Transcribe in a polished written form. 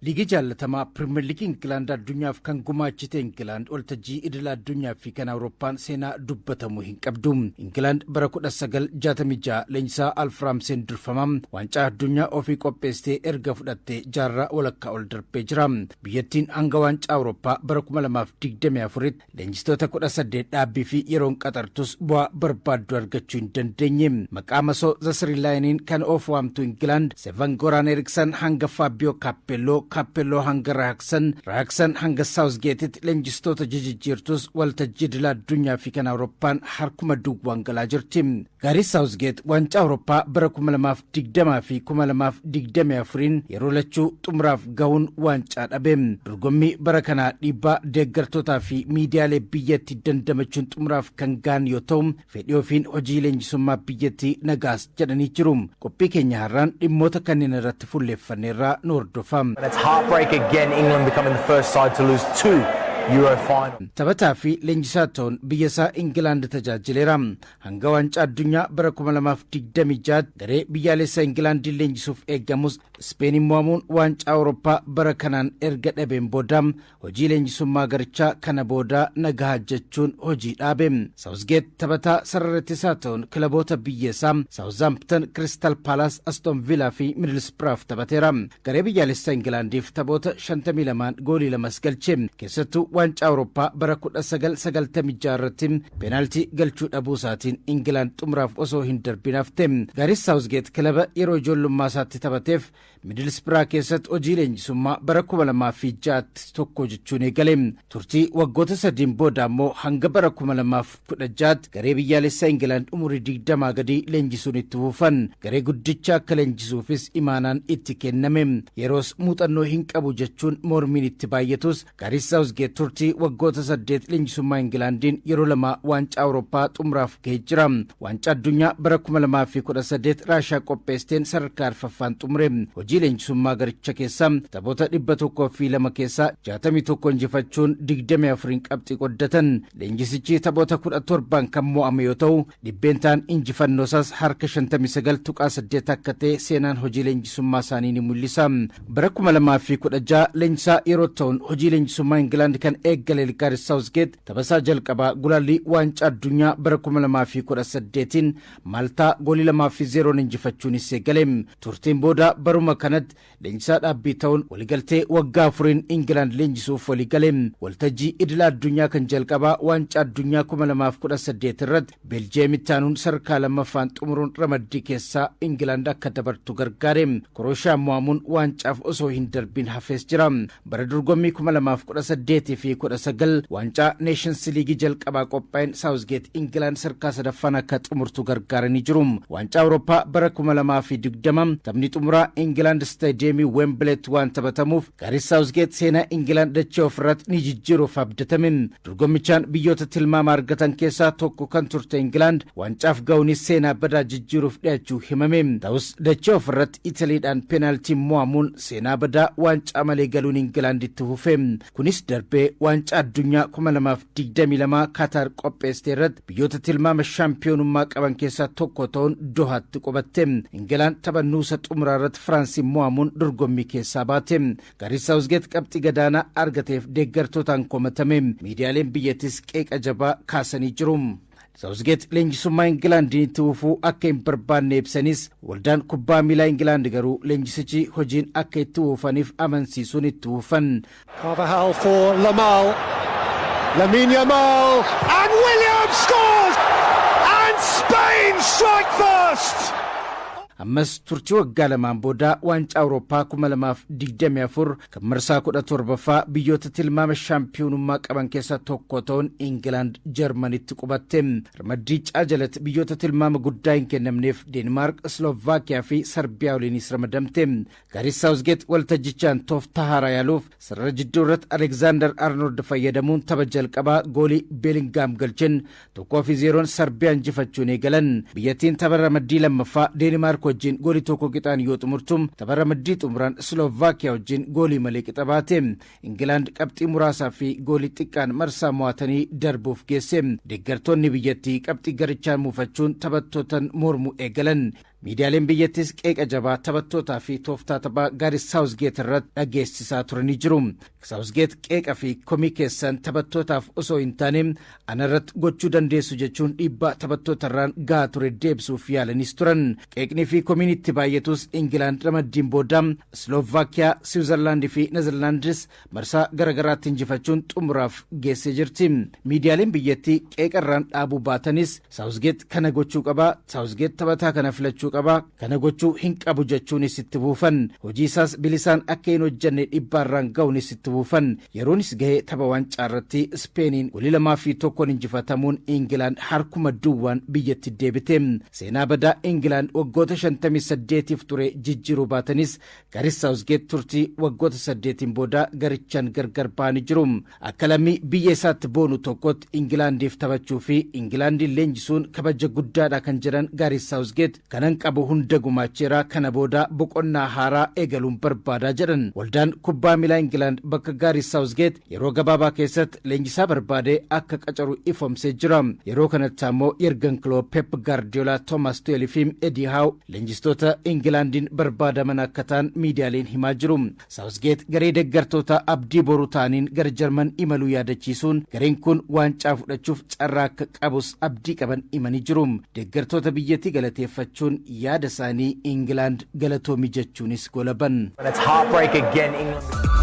Liigii jaallatamaa Pirimeer Liigii Ingilaand addunyaaf kan gumaachite Ingilaand waltajjii idil addunyaa fi kan Awurooppaan seenaa dubbatamuu hin qabdu. Ingilaand bara 1966 leenjisaa Alf Raamseen durfama waancaa addunyaa ofii qopheessitee erga fudhattee jaarraa walakkaa ol darbee jira. Biyyattiin hanga waancaa Awurooppaa bara 2024tti leenjistoota 18 dhaabbii fi yeroon qaxartus bu'aa barbaaddu argachuu hin dandeenye. Maqaa masoo The Three Lioniin kan of waamtu Ingilaand Sven Goran Eriksson hanga Fabio Capello, Capello hanga Raaksan, Raaksan hanga Saawuzgeetitti leenjistoota jijjiirtus waltajjii idil addunyaa fi kan Awurooppaan harkuma duwwaan galaa jirti. Gaarii Saawuzgeet waancaa Awurooppaa bara 2020 fi 2024 yeroo lachuu xumuraaf gahuun waancaa dhabe. Dorgommii bara kanaa dhiibbaa deeggartootaa fi miidiyaalee biyyattii dandamachuun xumuraaf kan gahan yoo ta'u, fedhii ofiin hojii leenjisummaa biyyattii nagaas jedhanii jiru. Qophii keenya har'aan dhimmoota kanneen irratti fuulleeffanneerraa nu hordofa. And it's heartbreak again, England becoming the first side to lose two Euro finals. Taphataa fi leenjisaa ta'uun biyya isaa Ingilaand tajaajileera. Hanga waancaa addunyaa bara 2026 garee biyyaalessa Ingilaandiin leenjisuuf eeggamus, Ispeeniin mo'amuun waancaa Awurooppaa bara kanaan erga dhabeen booda hojii leenjisummaa garichaa kana booda nagahaa jechuun hojii dhaabe. Saawuzgeet taphataa sarara ittisaa ta'uun kilaboota biyya isaa Saawuzampton, Crystal Palace, Aston Villa fi Middlesbrough taphateera. Garee biyyaalessa Ingilaandiif taphoota 52 goolii lamas galche. Keessattuu waancaa Awurooppaa bara 1996 irratti peenaaltii galchuu dhabuu isaatiin Ingilaand xumuraaf osoo hin darbin hafte. Gaarii Saawuzgeet kilaba yeroo ijoollummaa isaatti taphateef Middlesbrough keessatti hojii leenjisummaa bara 2006tti tokko jechuun eegale. Turtii waggoota 3n booda ammoo hanga bara 2016tti garee biyyaalessaa Ingilaand umurii 20 gadii leenjisuun itti fufan. Garee guddicha akka leenjisuufis imaanaan itti kenname. Yeroos muuxannoo hin qabu jechuun mormiin itti baay'atus, Gaarii Saawuzgeet turtii waggoota 8 leenjisummaa Ingilaandiin yeroo lama waancaa Awurooppaa xumuraaf gahee jira. Waancaa addunyaa bara 2018 Raashaa qopheessiteen sadarkaa arfaffaan xumure. Hojii leenjisummaa garicha keessaa taphoota 102 keessaa 61 injifachuun 24 qabxii qoddatan. Leenjisichi taphoota 17 kan mo'ame yoo ta'u, dhibbeentaan injifannoo isaas harka 59.8 akka ta'e seenaan hojii leenjisummaa isaanii ni mul'isa. Bara 2016 leenjisaa yeroo ta'uun hojii leenjisummaa Ingilaand kan eegale Gaarii Saawuzgeet taphasaa jalqabaa gulaallii waancaa addunyaa bara 2018 Maaltaa goolii 2-0 injifachuunis eegale. Turtiin booda baruma kanatti leenjisaa dhaabbii ta'uun waliigaltee waggaa 4n Ingilaand leenjisuuf waliigale. Waltajjii idila addunyaa kan jalqabaa waancaa addunyaa 2018 irratti Beeljiyeemitti aanuun sadarkaa lammaffaan xumuruun ramaddii keessaa Ingilaand akka dabartu gargaare. Krooshiyaa mo'amuun waancaaf osoo hin darbin hafees jira. Bara dorgommii 2018 fi 19 waancaa Neeshins Liigii jalqabaa qophaa'een Saawuzgeet Ingilaand sadarkaa sadaffaan akka xumurtu gargaaranii jiru. Waancaa Awurooppaa bara 2020 taphni xumuraa Ingilaand istaadiyeemii Wembileetti waan taphatamuuf, Gaarii Saawuzgeet seenaa Ingilaand dachee ofirratti ni jijjiiruuf abdatame. Dorgommichaan biyyoota tilmaama argatan keessaa tokko kan turte Ingilaand waancaaf ga'uunis seenaa badaa jijjiiruuf dhiyaachuu himame. Ta'us dachee ofirratti Italiidhaan peenaaltiin mo'amuun seenaa badaa waancaa malee galuun Ingilaand itti fufe. Kunis darbee waancaa addunyaa 2022 Kaataar qopheessite irratti biyyoota tilmaama shaampiyoonummaa qaban keessaa tokko ta'uun Dohaatti qubatte. Ingilaand tapha nuusa xumuraa irratti Firaansiin mo'amuun dorgommii keessaa baate. Gaarii Saawuzgeet qabxii gadaanaa argateef deeggartootaan komatame. Miidiyaaleen biyyattis qeeqa jabaa kaasanii jiru. Saawuzgeet leenjisummaa Ingilaandiin itti fufuu akka hin barbaanne ibsanis, waldaan kubbaa miilaa Ingilaand garuu leenjisichi hojiin akka itti fufaniif amansiisuun itti fufan. Carvajal for Lamal. Lamine Yamal and Williams scores! And Spain strike first! Ammas turtii waggaa 2n booda waancaa Awurooppaa 2024 kan marsaa 17ffaa biyyoota tilmaama shaampiyoonummaa qaban keessaa tokko ta'uun Ingilaand Jarmanitti qubatte. Ramaddii caa jalatti biyyoota tilmaama guddaa hin kennamneef Deenmaark, Slovaakiyaa fi Sarbiyaa waliinis ramadamte. Gaarii Saawuzgeet waltajjichaan tooftaa haaraa yaaluuf sarara jidduu irratti Alekzaandar Arnold fayyadamuun tapha jalqabaa goolii Beelingaam galchen 1-0n Sarbiyaa injifachuun eegalan. Biyyattiin tapha ramaddii lammaffaa Deenmaark wajjin goolii 1 qixaan yoo xumurtu, tapha ramaddii xumuraan Slovaakiyaa wajjin goolii malee qixa baate. Ingilaand qabxii muraasaa fi goolii xiqqaan marsaa mo'atanii darbuuf geesse. Deeggartoonni biyyattii qabxii garichaan muufachuun taphattootan mormuu eegalan. Miidiyaaleen biyyattis qeeqa jabaa taphattootaa fi tooftaa taphaa Gaarii Saawuzgeet irratti dhageessisaa turanii jiru. Saawuzgeet qeeqa fi komii keessan taphattootaaf osoo hin taane ana irratti gochuu dandeessu jechuun dhiibbaa taphattoota irraan gahaa ture deebisuuf yaalanis turan. Qeeqnii fi komiin itti baay'atus Ingilaand ramaddiin booda Slovaakiyaa, Siwiizerlaandii fi Nezerlaandis marsaa garagaraatti injifachuun xumuraaf geessee jirti. Miidiyaaleen biyyattii qeeqa irraan dhaabuu baatanis Saawuzgeet kana gochuu qabaa, Saawuzgeet taphataa kana filachuu qabaa, kana gochuu hin qabu jechuunis itti buufan. Hojii isaas bilisaan akka hin hojjenne dhiibbaa irraan ga'uunis itti buufan. Yeroonis gahee tapha waancaa irratti Ispeeniin goolii 2-1n injifatamuun Ingilaand harkuma duwwaan biyyatti deebite. Seenaa badaa Ingilaand waggoota 58f ture jijjiiruu baatanis Gaarii Saawuzgeet turtii waggoota 8n booda garichaan gargar ba'anii jiru. Akka lammii biyya isaatti boonu tokkotti Ingilaandiif taphachuu fi Ingilaandiin leenjisuun kabaja guddaadha kan jedhan Gaarii Saawuzgeet, kanan qabu hunda gumaacheera, kana booda boqonnaa haaraa eegaluun barbaadaa jedhan. Waldaan kubbaa miilaa Ingilaand bakka Gaarii Saawuzgeet yeroo gabaabaa keessatti leenjisaa barbaade akka qacaru ifoomsee jira. Yeroo kanatti ammoo Yergan Kiloop, Pep Gaardiyoolaa, Toomaas Tu'eel fi Edii Haaw leenjistoota Ingilaandiin barbaadaman akka ta'an miidiyaaleen himaa jiru. Saawuzgeet garee deeggartoota abdii boruu ta'aniin gara Jarman imaluu yaadachiisuun gareen kun waancaa fudhachuuf carraa akka qabus abdii qaban himanii jiru. Deeggartoota biyyattii galateeffachuun yaada isaanii Ingilaand galatoomi jechuunis golaban. And it's heartbreak again. England.